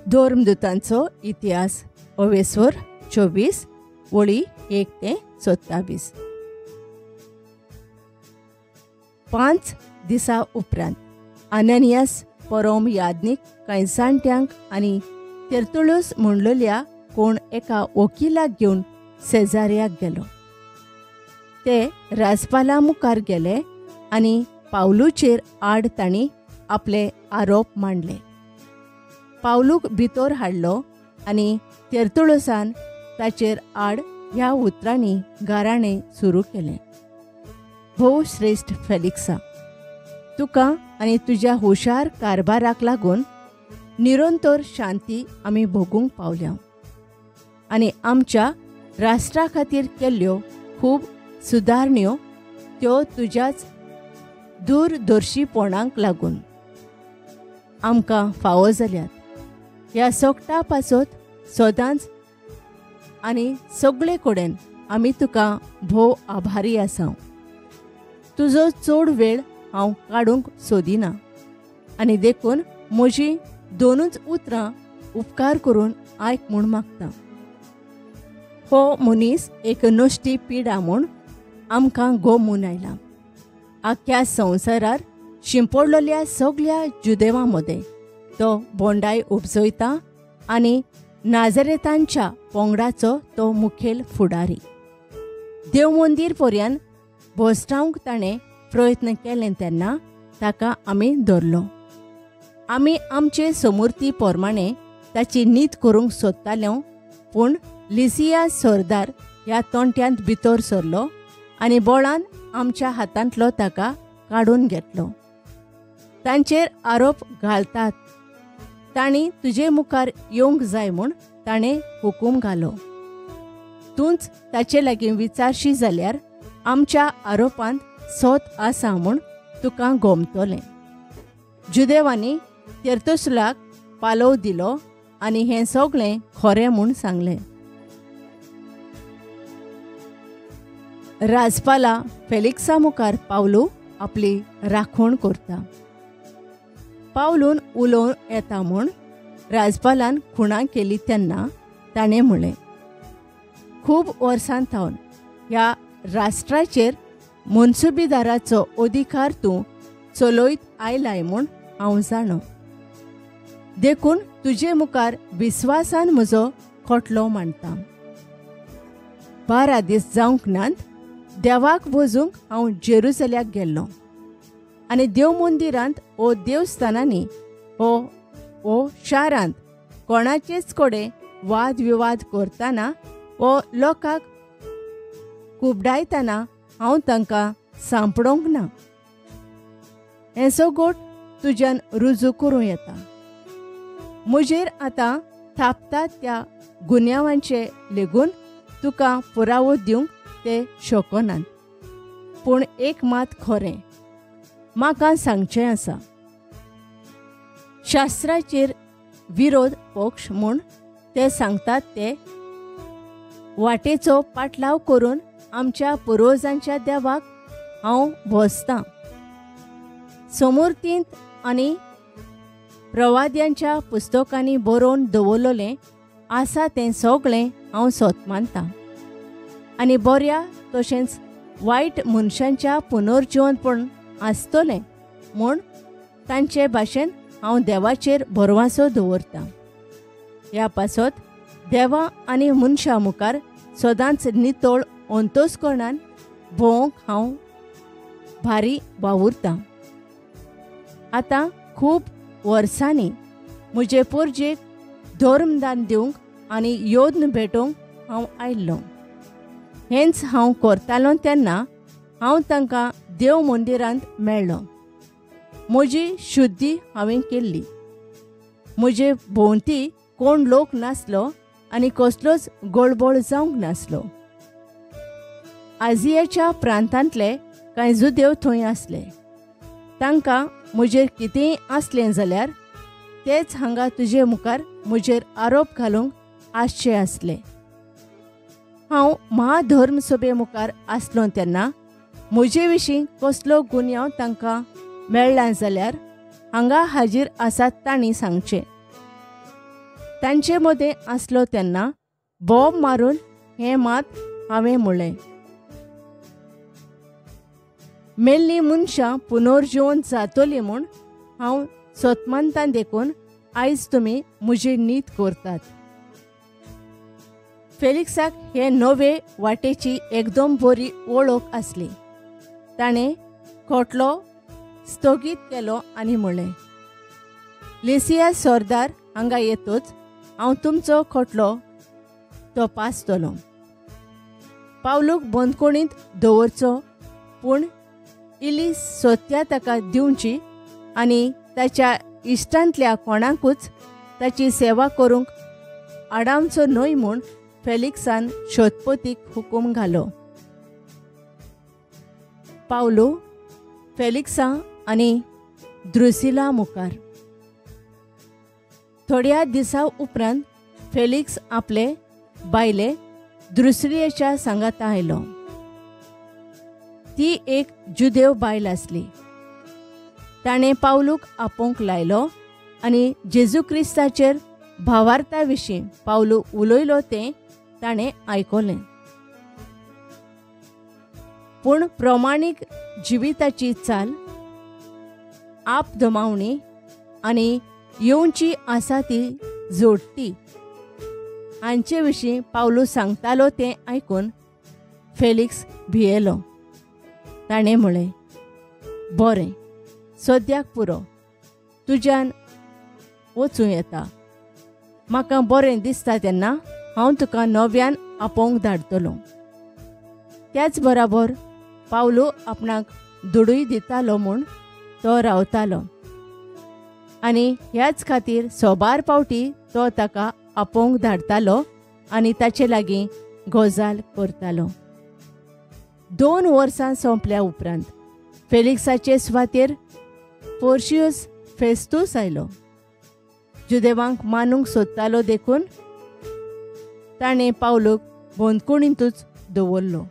धर्मदूतांचो इतिहास अवेस्वर 24 वळी 1 ते 27. 5 दिसा उपरांत अननियास परोम याज्ञीक कांय जाणट्यांक आनी तेर्तुळूस म्हणलेल्या कोण एका वकिलाक घेवन सेजार्याक गेलो. ते राजपाला मुखार गेले आनी पावलूचेर आड तांणी आपले आरोप मांडले. पावलूक भितर हाडलो आनी तेर्तुळूसान ताचेर आड ह्या उतरांनी गाराणें सुरू केलें. भोव श्रेश्ठ फेलिक्सा, तुका आनी तुज्या हुशार कारभाराक लागून निरंतर शांती आमी भोगूंक पावल्या आनी आमच्या राष्ट्रा खातीर केल्ल्यो खूब सुदारण्यो त्यो तुज्याच दूरदर्शीपणाक लागून आमकां फावो जाल्यात. ह्या सोगटा पासत सदांच आनी सगळे कडेन आमी तुका भोव आभारी आसा. तुजो चड वेळ हांव काडूंक सोदिना आनी देखून म्हजी दोनूच उतरां उपकार करून आयक म्हूण मागता. हो मनीस एक नश्टी पिडा म्हूण आमकां गोमून आयला. आख्या संवसारार शिंपडलेल्या सगळ्या जुदेवां मदें तो बोंडाय उपजयता आनी नाझरेतांच्या पोंगडाचो तो मुखेल फुडारी. देव मंदीर पर्यंत भोसटावंक ताणें प्रयत्न केले तेन्ना ताका आमी धरलो. आमी आमचे समूर्ती प्रमाणे ताची नीत करूंक सोदताले, पूण लिसिया सरदार ह्या तोंट्यांत भितर सरलो आनी बळान आमच्या हातांतलो ताका काडून घेतलो. तांचेर आरोप घालतात तांणी तुजे मुखार येवंक जाय म्हूण ताणें हुकूम घालो. तूंच ताचे लागीं विचारशी जाल्यार आमच्या आरोपांत सत आसा म्हूण तुका गोमतलें. जुदेवांनी तेर्तुसलाक पालोव दिलो आनी हें सगळें खरें म्हूण सांगलें. राजपाला फेलिक्सा मुखार पावलू आपली राखण करता. पावलून उलोवन येता म्हूण राजपालान खुणा केली तेन्ना ताणें म्हणलें, खूब वर्सां थावन ह्या राष्ट्राचेर मनसुबीदाराचो अधिकार तूं चलयत आयलाय म्हूण हांव जाणो, देखून तुजे मुखार विस्वासान म्हजो खोटलो मांडटा. 12 दीस जावंक नात देवाक वजूंक हांव जेरुजल्याक गेल्लो आनी देव मंदिरांत ओ देवस्थानांनी ओ शारांत कोणाचेच कडेन वाद विवाद करतना ओ लोकांक खुबडायतना हांव तांकां सांपडोंक ना. हें सगोट तुज्यान रुजू करूं येता. म्हजेर आतां थापतात त्या गुन्यांवांचे लेगून तुका पुरावो दिवंक ते शकनात. पूण एक मात खरें म्हाका सांगचें आसा, शास्त्राचेर विरोध पक्ष म्हूण ते सांगतात ते वाटेचो पाटलाव करून आमच्या पुर्वजांच्या देवाक हांव भोसतां. समूर्तींत आनी प्रवाद्यांच्या पुस्तकांनी बरोवन दवरलेलें आसा तें सगळें हांव सत मानतां आनी बऱ्या तशेंच वायट मनशांच्या पुनर्जिवनपण आसतलें म्हूण तांचे भाशेन हांव देवाचेर भरवासो दवरतां. ह्या पासत देवा आनी मनशां मुखार सदांच नितळ अंतस्करणान भोंवंक हांव भारी वावुरतां. आतां खूब वर्सांनी म्हजे पोरजेक धर्मदान दिवंक आनी योद्न भेटोवंक हांव आयिल्लो. हेंच हांव करतालो तेन्ना हांव तांकां देव मंदिरांत मेळ्ळो. म्हजी शुद्धी हांवें केल्ली. म्हजे भोंवती कोण लोक नासलो आनी कसलोच गडबड जावंक नासलो. आजियाच्या प्रांतांतले कांय जुदेव थंय आसले. तांकां म्हजेर कितेंय आसलें जाल्यार तेच हांगा तुजे मुखार म्हजेर आरोप घालूंक आसचे आसले. हांव महाधर्म सभे मुखार आसलो तेन्ना म्हजे विशीं कसलो गुन्यांव तांकां मेळ्ळा जाल्यार हांगा हाजीर आसात तांणी सांगचें. तांचे मदें आसलो तेन्ना बोब मारून हें मात हांवें म्हणलें, मेल्लीं मनशां पुनर्जिवन जातलीं म्हूण हांव सतमानतां देखून आयज तुमी म्हजी नीत करतात. फेलिक्साक हे नवे वाटेची एकदम बरी वळख आसली. ताणें खोटलो स्थगीत केलो आनी म्हणलें, लिसिया सरदार हांगा येतच हांव तुमचो खोटलो तपासतलो. पावलूक बंदखणींत दवरचो, पूण इल्ली सत्या ताका दिवची आनी ताच्या इश्टांतल्या कोणाकूच ताची सेवा करूंक आडावचो न्हय म्हूण फेलिक्सान शोधपतीक हुकूम घालो. पावलू फेलिक्सा आनी द्रुसिला मुखार. थोड्या दिसा उपरांत फेलिक्स आपले बायले द्रुसिलेच्या सांगाता आयलो. ती एक जुदेव बायल आसली. ताणें पावलूक आपोवंक लायलो आनी जेजू क्रिस्ताचेर भावार्था विशीं पावलू उलयलो तें ताणें आयकलें. पूण प्रमाणीक जिविताची चाल, आपदमावणी आनी येवची आसा ती जोडटी हांचे विशीं पावलू सांगतालो तें आयकून फेलिक्स भियेलो. ताणें म्हळें, बरें, सद्याक पुरो, तुज्यान वचूं येता. म्हाका बरें दिसता तेन्ना हांव तुका नव्यान आपोवंक धाडटलो. त्याच बराबर पावलू आपणाक दुडूय दितालो म्हूण तो रावतालो आनी ह्याच खातीर सोबार पावटी तो ताका आपोवंक धाडटालो आनी ताचे लागीं गजाल करतालो. 2 वर्सां सोंपल्या उपरांत फेलिक्साचे सुवातेर पोर्शियस फेस्तूस आयलो. जुदेवांक मानूंक सोदतालो देखून ताणें पावलूक बंदखणींतूच दवरलो.